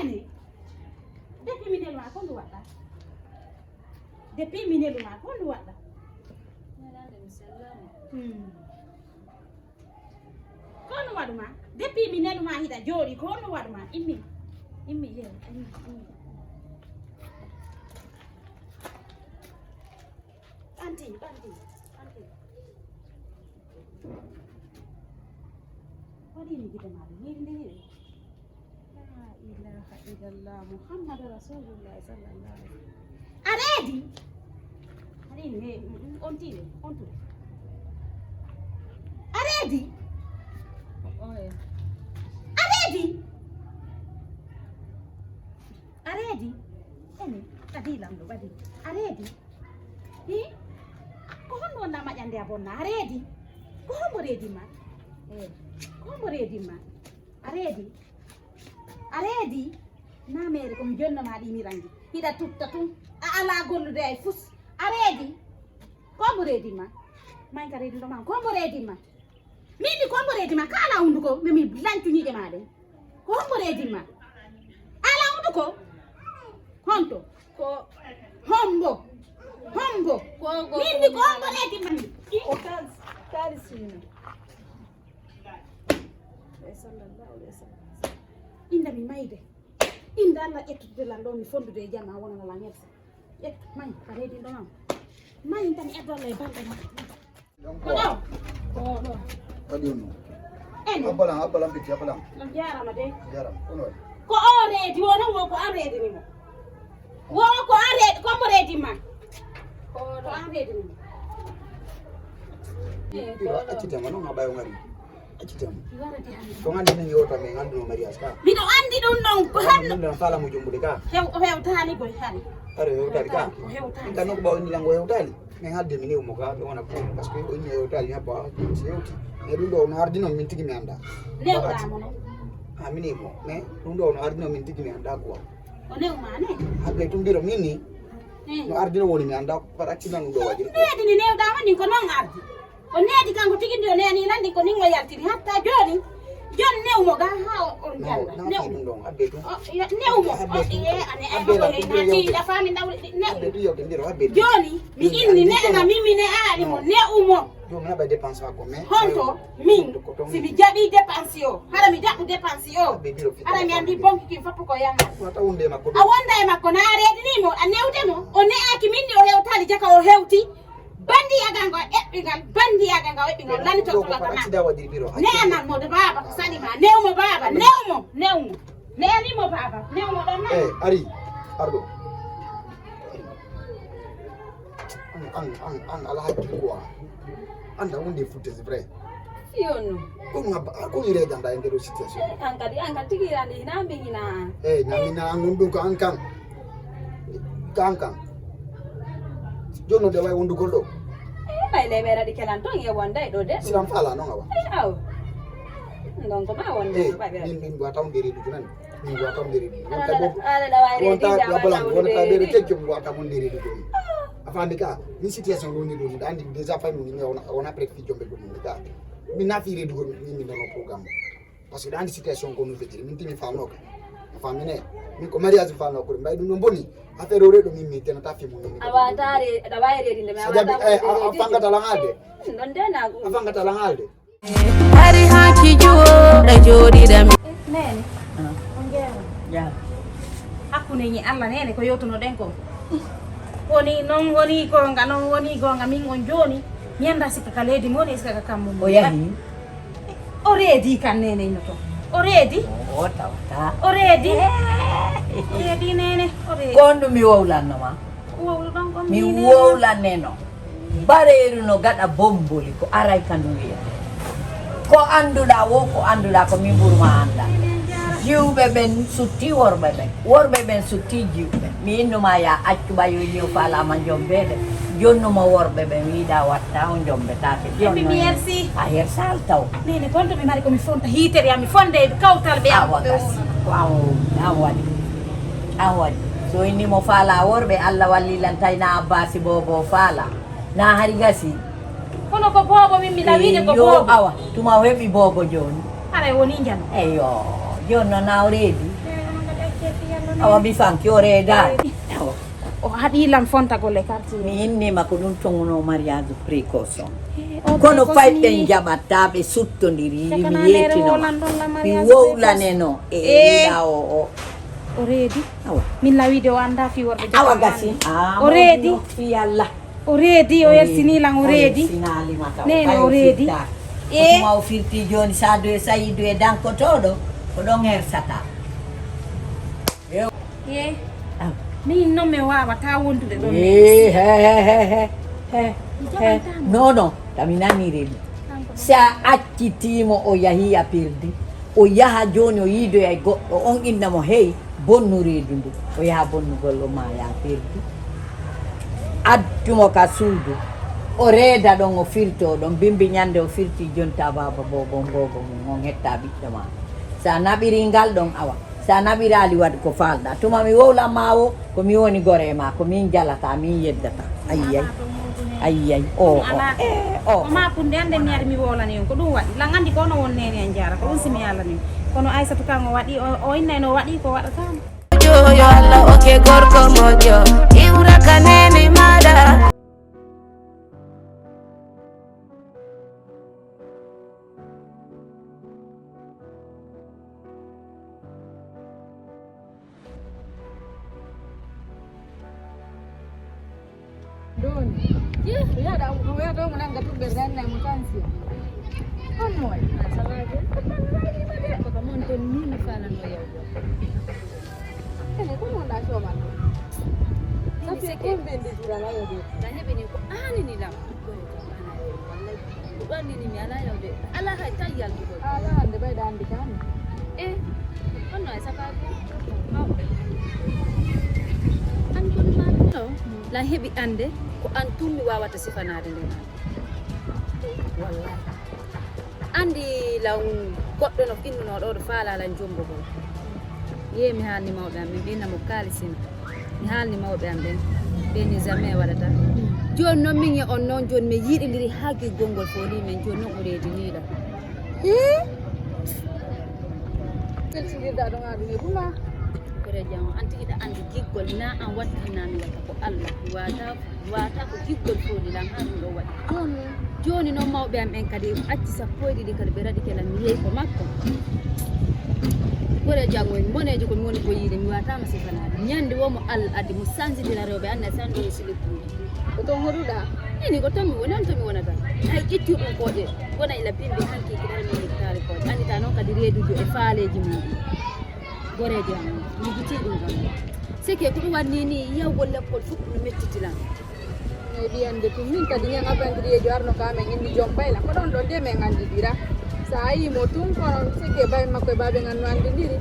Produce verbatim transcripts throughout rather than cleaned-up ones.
Ene, depuis mi nelu ma ko ndu waɗɗa? Depuis mi nelu ma ko ndu waɗɗa? Hmm. Ko ndu waɗu ma? Depuis mi nelu ma hiɗa jooɗi, ko ndu waɗu ma? Immi, immi, yeru, immi, immi. Ɓanti, ɓanti, ɓanti. Waɗi ni gite ma ɗum, yeeri nde yeeri. La ilaha illallah, Muhammadu Rasulullah sallallahu alaihi wasallam. A reedi? A reedi, he, mm, on tire, on tire. A reedi? Oye. A reedi? A reedi? Ene, kadi lamɗo ɓadi. A reedi? Hi? Ko honno wonna maƴande a bonna? A reedi? Ko hombo reedi ma? Eh, ko hombo reedi ma? A reedi? A reedi? Na mere ko mi jonno ma ɗi mi rangi. Hiɗa tutta tun. A ala gollude ay fus. A reedi? Ko hombo reedi ma? May ka reedi ndo ma. Ko hombo reedi ma? Min mi ko hombo reedi ma? Ka ala hunduko. Mi mi lancu ñiiƴe ma ɗen. Ko hombo reedi ma? Ala hunduko? Honto? Ko hombo? Hombo? Ko go- Min mi ko hombo reedi ma? Ko kaalis, kaalis wino. Sallallahu alaihi wasallam. Inda mi mayde. Inda Allah ƴettude lan ɗo mi fondude e jama wonana lan yelsa. Ƴettu, may, ka reedi ndo ma. May, inda mi addu Allah e balɗe ma. Ko ɗo? Ko ɗo. Kadi on. En. Abbalan, abbalan, piti, abbalan. On jarama de. Jarama. Kono waɗi. Ko o reedi, wono wo ko an reedini mo. Wo ko an reedi, ko mo reedi ma. Ko ɗo. Ko an reedini mo. Ɗiɗo accitema noon, a ɓayo ngari. Accitema. Ko ngandi min yewta, min ngandi no mariage ka. Miɗo andi ɗum ɗon ko han. Min ɗon faala mo jombude ka. Hew, o hewtaali boy han. Are hewtaali ka. O hewtaali. Ka nokku ɓawo ni lango hewtaali. Min hadde mi newu mo ka, ɓe wona ko. Parce que o inni o hewtaali, mi habba, si hewti. Mais ɗum ɗo no ardino min tigi mi anda. Newɗa mo non. A mini mo. Mais ɗum ɗo no ardino min tigi mi anda quoi. O newma ne? Habbe tum biro min ni. Eh. No ardino woni mi anda par accident ɗum ɗo waɗi. Needi ni newɗa ma ni ko non ardi. O needi kanko tigi ndi o neenii lan ndi ko nin o yaltiri hatta jooni. Jooni newmo ga haa o- on jalla. New. Ɗum ɗon habbe ɗum. O- yo- Newmo. Habbe ɗum. Ane ay hoko heyna tiiɗa faa mi ndawri ɗi new. Habbe ɗum yewde ndiro habbe ɗum. Jooni mi inni ne'e ma min mi ne'aali mo newmo. Jooni mi haɓa dépense makko mais. Honto min si mi jaɓi dépense o hara mi jaɓu dépense o hara mi anndi bonki kin foppo ko yana. Wata wonde e makko. A wonda e makko na a reedini mo a newde mo o ne'aaki min ni o hewtaali jaka o hewti. Bandiyagal ngo eɓɓingal, bandiyagal ngo eɓɓingal lani to tolata ma. Ne'amal mo de baaba ko sali ma, newmo baaba, newmo, newmo. Ne'animo baaba, newmo ɗon na. Eh, ari, arɗo. An, an, an, an, ala hakkil quoi. Anda wonde futte, c'est vrai. Fiyonno. Ko ɗum abba, ko mi reedanta e nder situation. Eh, an kadi, an kadi tigi andi hina min hina an. Eh, na min na an ɗum ko an kan. Ko an kan. Jonno de way wondugol ɗo. Eh, ɓay le ɓe raɗi kelan ton ye wonda e ɗo de. Silam fala non awa. Eh, aw. Donc ma wonda. Eh, ɓay ɓe raɗi. Min min wata on dere du nan. Min wata on dere du. Wonta bo. Wonta ya bala wonta dere kecce wata on dere du. Afande ka, ni situation woni ɗum, ɗa andi déjà famille ni on on a prêt fi jombe ɗum ka. Min na fi redu ko min min no programme. Parce que ɗa andi situation ko no fediri min timi famno ka. Famine. Min ko mariage famno ko mbay ɗum non boni. Affaire o redo min mi tena ta fi mo. A wata re da waye redi nde mi a wata. A fangata la halde. Don de na. A fangata la halde. Hari haki juwo da jodi da mi. Nene. On jera. Ya. Hakkunde ñi Allah nene ko yewtunoɗen ko. Woni noon woni goonga, noon woni goonga min on jooni. Mi anndaa sikka ka leydi mo woni, sikka ka kammu mo. O yahi? O reedi kan nene ino to. O reedi? O tawata. O reedi? O reedi nene, o reedi. Ko on ɗum mi wowlanno ma? Wowlu ɗon ko mi nene. Wowlaneno. Bareeru no gaɗa bomboli ko aray ka ndu wiyete. Ko annduɗaa wo, ko annduɗaa ko min ɓurma annda. Jiwɓe ɓen sutti worɓe ɓen. Worɓe ɓen sutti jiwɓe. Mi innuma ya accu ɓayoy ni o faalama jombeede. Jonnuma worɓe ɓen wiɗa watta on jombetaake. Jonno merci. A hersal taw. Nene kon to mi mari ko mi fonta hiitere am mi fonde e kawtal ɓe am. Awa gas. Ko an wowni, an waɗi. An waɗi. So inni mo faala worɓe Allah wallilantay na abbasi bobo faala. Na hari gasi. Kono ko boobo min mi nawide ko boobo. Awa tuma o heɓi boobo jooni. Haray woni jam. Eyo, jooni noon na o reedi. Awa mi fanki o reedaani. O haɗi lam fontagol e quartier. Mi innima ko ɗum tonguno mariage précoce on. Kono fay ɓe njaɓataa, ɓe suttondiri, mi yeetino. Mi wowlaneno e ila o o. O reedi. Awa. Min lawide o annda fi worɓe. Awa gasi. O reedi. Fi Allah. O reedi, o yaltini lan, o reedi. Nene o reedi. E tuma o firti jooni, sa doye sayidu e dankotooɗo, ko ɗon hersata. Ye. Min noon mi waawata wondude ɗon. He, he, he, he, he. Non, non, tami nanire ɗum. Sa accitiimo o yahi a perdi. O yaha jooni o yiidoya e goɗɗo, on inna mo, "Hey, bonnu reedu ndu." O yaha bonnugol o maaya a perdi. Addu mo ka suudu. O reeda ɗon, o firtoo ɗon. Bimbi ñande o firti jonta baaba boobo ngoogo mum, on hetta ɓiɗɗo ma. Sa naɓiri ngal ɗon awa. Sa naɓiraali waɗ ko faalɗa. Tuma mi wowlan ma o, ko mi woni gore ma, ko min jalata, min yeddata. Ayyay. Ayyay. O, o. E, o. O ma kunde ande mi ari mi wolani on. Ko ɗum waɗi. Lan andi ko ono won nene en jarata. On si mi yalani. Kono Aysatu kan o waɗi, o, o inna en o waɗi ko waɗata. Yo, yo Allah, oke gorko moƴƴo. Iwra ka nene maɗa. Doni. Yeh. Yada, ko yada mo nanga tubbe dan na mo tansi. Kono. Salade. Ko ka mon ton ni mi fala no yaw. Ene ko mo na so man. Sa fi ko ben de jura la yo de. Da hebe ni ko ani ni lam. Ko ɓannini mi alaa yawde, alaa hay tan yaltugol. Alaa hannde mbayɗa anndi kam. E honno e safaaki mawɓe? An kon ma ɗo la heɓi annde ko an tun mi waawata sifanaade nden an. Wallahi. Anndi lan goɗɗo no innuno ɗo ɗo faala lan jombogol. Yee mi haalni mawɓe am ɓe mbinna mo kaalisina. Mi haalni mawɓe am ɓen, ɓe ni jamais waɗata. Jooni noon min e on noon, jooni min yiɗindiri haa giggol ngol fooli men, jooni noon o reedi nii la. Hii? Keltindirɗa ɗon haa ɗum e ɗuma. Kore jam, an tigi ɗa anndi giggol, na an waɗi, na mi waɗa, ko Allah. Mi waata, mi waata ko giggol fooli lan haa ɗum ɗo waɗi. Jooni. Jooni noon mawɓe am ɓen kadi acci sappo e ɗiɗi kadi ɓe raɗike lan mi yehi ko makko. Kore janngo en mboneejo ko mi woni ko yiide mi waataama sifanaade. Ñande wo mo Allah addi mo sansidira rewɓe anna sanɗo e silippuuji. Ko toon hoɗuɗaa? Ini ko toon mi woni, on to mi wonata. Hay ƴettu ɗum kooƴe wona ila bimbi hanki ki ɗara min hectare kooƴe. Annita noon kadi reedujo e faaleeji mum ɗi. Goreejo am, mi yiɗi ɗum ɗon. Seke ko ɗum waɗni ni yawgol lekkol fof no mettiti lan. Eyi, ɓiyannde tun, min kadi ñan abandiriyeejo arno ka amen inni joom ɓayla. Ko ɗon ɗon de min anndidira. So a yii mo tun, kono seke bay makko e baabe ngan no anndidiri.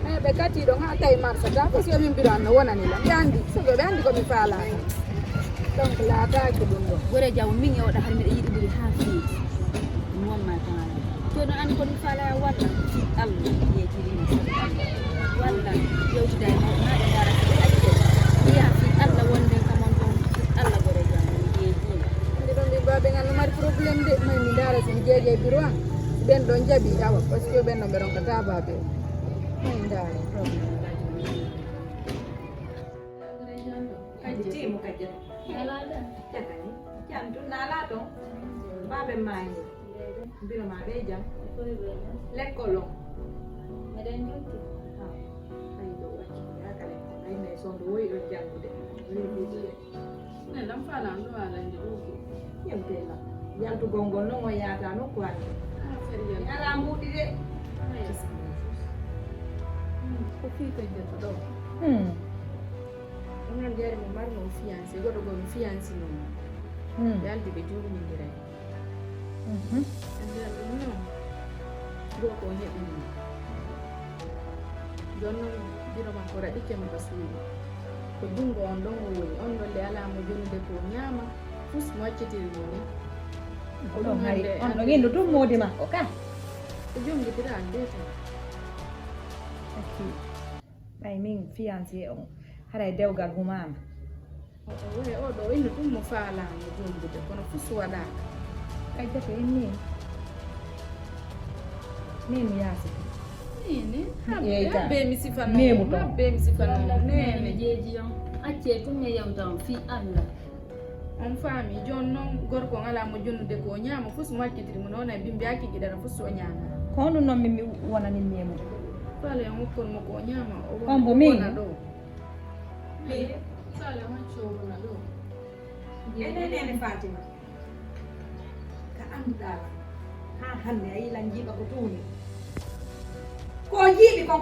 Eyi, ɓe kati ɗon haa tawi marsata, ko si omin mbiro anno wonani la. Ɓe anndi, so ɓe anndi ko mi faala. Donc, laataaki ɗum ɗon. Gore jaw, min e oɗa har miɗa yiɗi ɓuri haa feeji. Mi won ma taala. Jooni an ko mi faala walla fi Allah yeejiri mi sabu Allah. Walla yewtuda e mawɓe maa ɓe ndaara si ɓe acce. Wiya fi Allah wonden kam on ɗon fi Allah gore jam mi yeejii. Ande ɗon ɓe baaɓe ngal no mari problème de, may mi ndaara si mi jeeje e bureau an. Si ɓen ɗon jaɓi awa, parce que ɓen ɗon ɓe ronkata baaɓe. May ndaara problème. Kajjiti mo kajjata. Jatani. Jan tun nala ton. Babe mai. Mbino ma ɓe jam. Lekkol on. Meɗen jokki. Ha. Ay ɗo wacci. Haka lekkol. Ay ne sondo woyi ɗo janngude. Ne lam fala an ɗo alande ɗuki. Yewte la. Yaltugol ngol non o yaata nokku hannde. Mi alaa mbuuɗi de. Ko fii kajjata ɗo. Hmm. Ɗum noon jari mo marno o fiyancé, goɗɗo goo mi fiyancé noon. Hmm. Ɓe aldi ɓe juulmindiray. Mhm. Ɓe mbiya ɗum noon. Ɗo ko o heɓi ɗum. Jooni noon biro makko raɗike mo ka suudu. Ko junngo on ɗon o woni. On ɗon le alaa mo jonude ko o ñaama. Fus mo accitiri mo ni. Ko ɗum hari hannde on ɗon inno ɗum moodi makko ka. Ko jonngitiraan de tan. Acci. Ɓay min fiancé on, haray dewgal humaama. O, o, we, o ɗo inno ɗum mo faalaama jombude, kono fus waɗaaka. Kay jato inni. Min mi yaasi ko. Nini? Eyi, ka. Be mi sifano. Nemu to. Be mi sifano. Nene Nene. Jeeji on. Acce tun mi yewta on fii Allah. On faami jon non gorko on alaa mo jonnude ko o ñaama fus mo accitiri mo noona e bimbi aki giɗara fus o ñaama. Ko honɗum noon min mi wonani nemu? Faale on okkon mo ko o ñaama o On mbo min? Wona ɗo. Faale on acco wona ɗo. Enenene Fatima, ka annduɗaa lan haa hannde a yilan jiiɓa ko tuuni. Ko jiiɓi kon.